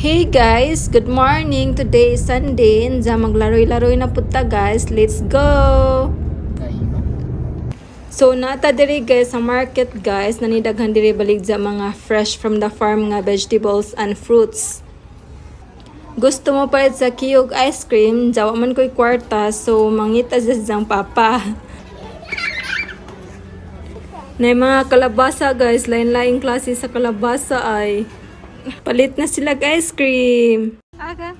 Hey guys, good morning. Today is Sunday. Unsa, maglaroy-laroy na pud ta, guys. Let's go. So nata diri, guys, sa market, guys, nanidaghan diri baligya mga fresh from the farm nga vegetables and fruits. Gusto mo palit sa kiyog ice cream, jawa man ko'y kwarta, so mangita sa siyang papa. Na mga kalabasa, guys, lain-laing klase sa kalabasa ay. Palit na sila ice cream. Aga.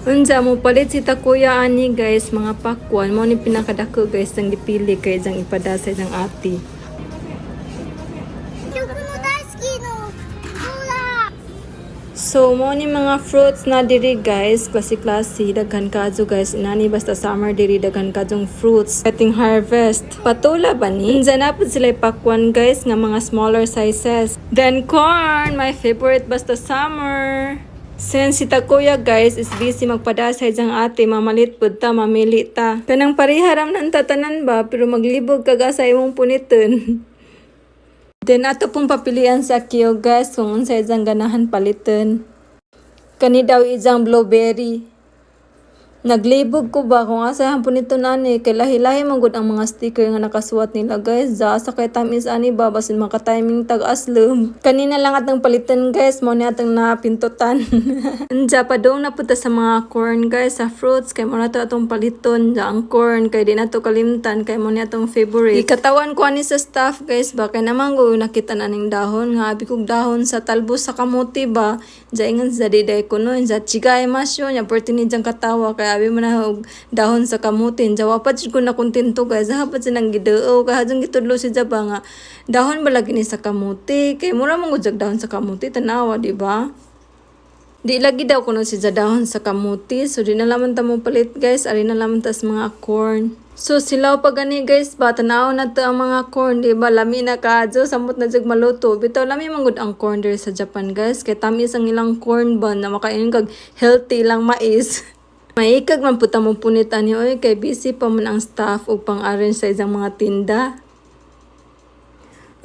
Unsa, mo palit si Takuya ani, guys, mga pakwan mo ni pinakadako, guys, ang gipili kay iyang ipada sa iyang ate. 食の大好きのコーラ。 So mo ni mga fruits na diri, guys, klase-klase, daghan kadyo, guys. Inani basta summer diri, daghan kadyong fruits. Getting harvest. Patula ba ni? Unsa, na pud sila pakwan, guys, nga mga smaller sizes. Then corn, my favorite basta summer. Since si Takuya, guys, is busy magpada sa iyang ate, mamalit pud ta, mamili ta. Kanang pareha ram nang tatanan ba, pero maglibog kaga sa imong puniton. Then ato pong papilian sa Akio, guys, kung unsa iyang ganahan paliton. Kani daw isang blueberry. Naglibog ko ba kung asa ang punito nani kay lahi-lahi man gud ang mga sticker nga nakasuwat nila, guys. Za asa kay tamis ani ba, basin maka-timing tag aslom. Kanina lang atong palitan, guys, mo ni atong napintutan. Unja, padung na punta sa mga corn, guys, sa fruits kay mo na to atong paliton ja ang corn kay di na to kalimtan kay mo ni atong favorite. Ikatawan ko ani sa staff, guys, ba kay naman ko nakita na ning dahon nga abi kog dahon sa talbos sa kamote ba. Ja ingon sa diday ko no, ja chigay masyo nya perti ni jang katawa kay abi man na og dahon sa kamote. Ja wa pa jud ko na kontento, guys. Ha pa siya nang gidoo kay hadjong gitudlo si Jaba nga dahon ba lagi ni sa kamote kay mura man gud jag dahon sa kamote, tanawa, di ba? Di lagi daw kuno si dahon sa kamuti. So di na laman ta mo palit, guys. Ari na laman tas mga corn. So silaw pa gani, guys, ba, tanaw na to ang mga corn, di ba? Lami na kadyo, samot na jud maluto. Bitaw lami man gud ang corn diri sa Japan, guys, kay tamis ang ilang corn ba na makain kag healthy lang mais. Maikag man pud ta mo punit ani oy kay busy pa man ang staff ug pang-arrange sa isang mga tinda.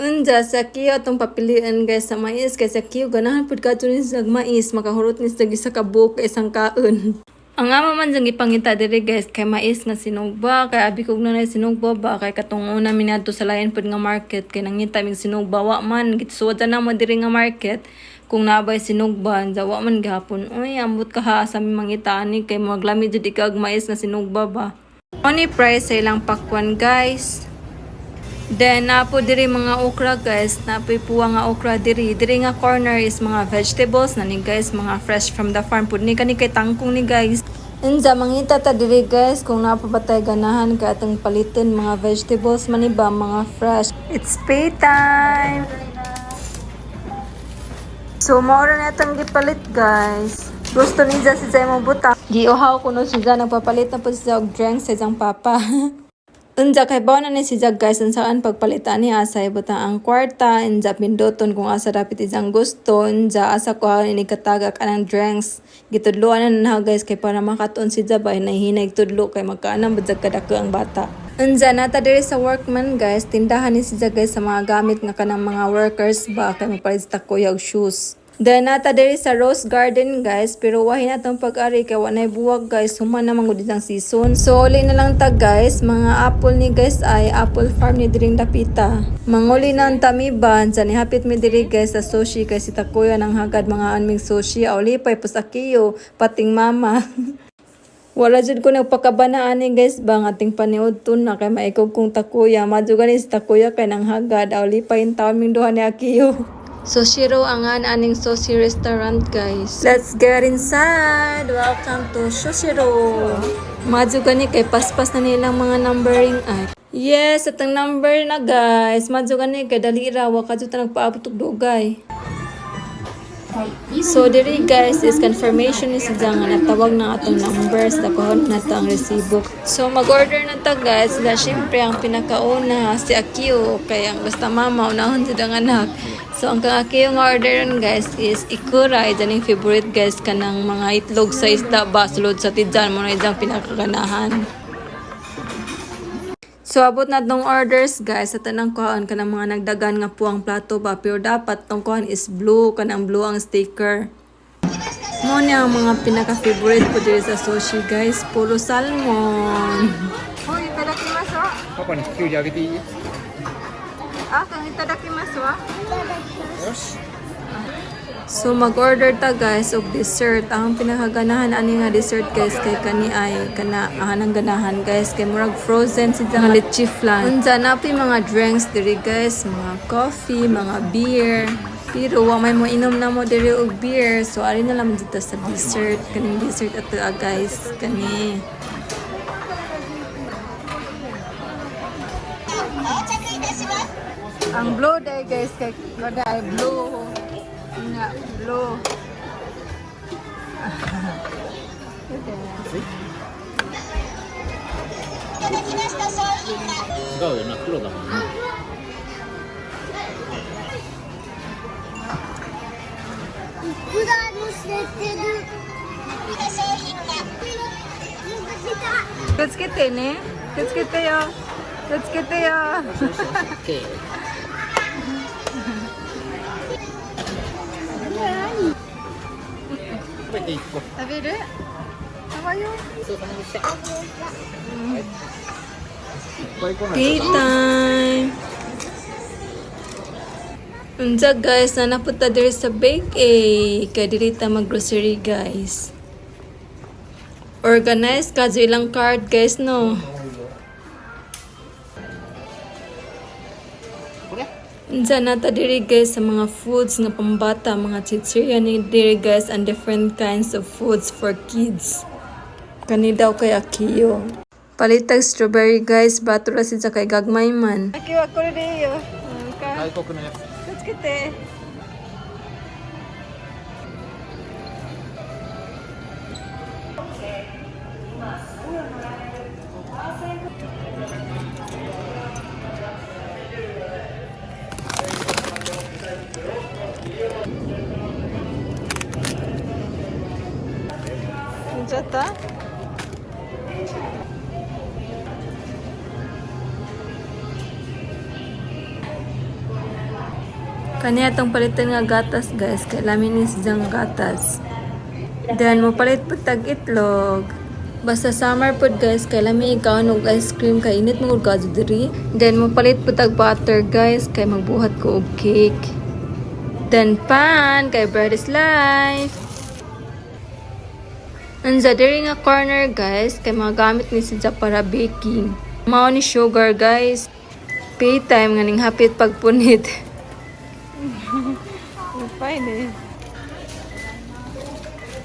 Unja, sa Kiyo atong papilian, guys, sa mais kay sa Kiyo ganahan pud kadto ni sa mais, makahurot ni sa isa ka buok isang kaon. Ang ama man jang ipangita diri, guys, kay mais nga sinugba kay abi kog nanay sinugba ba kay katong una mi niadto sa lain pud nga market kay nangita mig sinugba, wa man. Gitsuwat na mo diri nga market kung nabay sinugba, unja wa man gihapon. Uy, ambot ka ha sa mi mangita ani kay maglami jud ikag mais nga sinugba ba. Oni price sa ilang pakwan, guys. Then, napo diri mga okra, guys. Napoy puwa nga okra diri. Diri nga corner is mga vegetables na ni, guys. Mga fresh from the farm. Pud ni kani kay tangkong ni, guys. Unja, mangita ta diri, guys, kung napa ba tay ganahan kay atong paliton, mga vegetables man ni ba, mga fresh. It's pay time! So, mao na itong gipalit, guys. Gusto niya si Zay mo buta. Giuhaw ko no si Zay. Nagpapalit na po siya og drinks sa isang papa. Unja, kay baw na ni si Jag, guys, saan pagpalitan ni asa ibutang ang kwarta, unja pinduton kung asa dapat isang gusto, unja asa ko ini katagak anang drinks. Gitudloan na na, guys, kay para makatuon si Jab ay nahihinay tudlo kay magkaanam bajag kadako ang bata. Unja, nata diri sa workman, guys, tindahan ni si Jag, guys, sa mga gamit nga kanang mga workers ba kay mapalit sa takoy og shoes. Then nata diri sa rose garden, guys, pero wahin atong pag-ari kay wa nay buwag, guys, human naman gud ang season. So uli na lang ta, guys, mga apple ni, guys, ay apple farm ni diring dapita. Manguli na ang tamiban, sa nihapit mi diri, guys, sa sushi kay si Takuya nang hagad mga anming sushi, aw lipay pus akiyo pating mama. Wala jud ko nagpakabana ani, guys, ba nga ating paniud na kay maikog kong takuya. Madyo gani si Takuya kay nang hagad, aw lipay in taon ming duha ni Akiyo. Sushiro ang aning sushi restaurant, guys. Let's get inside. Welcome to Sushiro. Madyo gani kay paspas na nilang mga numbering ay. Yes, atong number na, guys. Madyo gani kay dali ra, wa kadto ta nagpaabot og dugay. So diri, guys, is confirmation is nga natawag na atong numbers, dakuhon na to ang resibo. So mag-order na ta, guys. Da syempre ang pinakauna si Akio kay ang basta mama unahon jud ang anak. So ang kang Akio nga orderon, guys, is ikura, ito ning favorite, guys, kanang mga itlog sa isda ba sulod sa tijan mo na ijang pinakaganahan. So abot na tong orders, guys, sa tanang kuhaan kanang mga nagdagan nga puang plato ba, pero dapat tong kuhaan is blue, kanang blue ang sticker. Mao ni ang mga pinaka-favorite ko diri sa sushi, guys. Puro salmon. Hoy, itadakimasu wa. パパにキュウリあげていい？ Ah, kang itadakimasu wa. よし。 So mag-order ta, guys, og dessert. Ang pinakaganahan ani nga dessert, guys, kay kani ay kana ang ganahan, guys, kay murag frozen si nga leche flan. Unsa na po yung mga drinks diri, guys, mga coffee, mga beer. Pero wa may mo inom na mo diri og beer. So ari na lang dito sa dessert, kaning dessert ato ah, guys, kani. Ang blue day, guys, kay kada ay blue. Nga blue. 違うよな、黒だもんね。いくら乗せてる。商品が。気をつけてね。気をつけてよ。気をつけてよ。オッケー。食べて一個。食べる？かわいい。ごちそうさまでした。はい。いっぱい来ない Tea と。 time! Unsa, guys, na napunta diri sa Bake A. Kay diri ta mag-grocery, guys. Organize kadyo ilang card, guys, no. これ。 Unsa na ta diri, guys, sa mga foods nga pambata, mga chichirya ni diri, guys, and different kinds of foods for kids. Kani daw kay Akiyo. Palitag strawberry, guys, bato ra siya kay gagmay man. Akiyo, ako rin. 外国のやつ。つけて。寝ちゃった。Kani atong palitan nga gatas, guys, kay lami ni siyang gatas. Then mo palit pud tag itlog. Basta summer pud, guys, kay lami ikaw og ice cream kay init mo gud diri. Then mo palit pud tag butter, guys, kay magbuhat ko og cake. Then pan kay bread is life. Unsa diri nga corner, guys, kay mga gamit ni siya para baking. Mao ni sugar, guys. Pay time nga ning hapit pagpunit. Fine eh.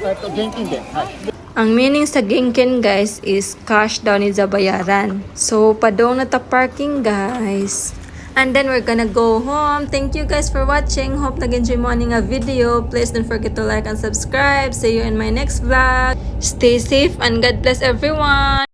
現金で。はい。 Ang meaning sa 現金, guys, is cash daw ni bayaran. So, padong na ta parking, guys. And then we're gonna go home. Thank you guys for watching. Hope nag-enjoy mo ani nga video. Please don't forget to like and subscribe. See you in my next vlog. Stay safe and God bless everyone.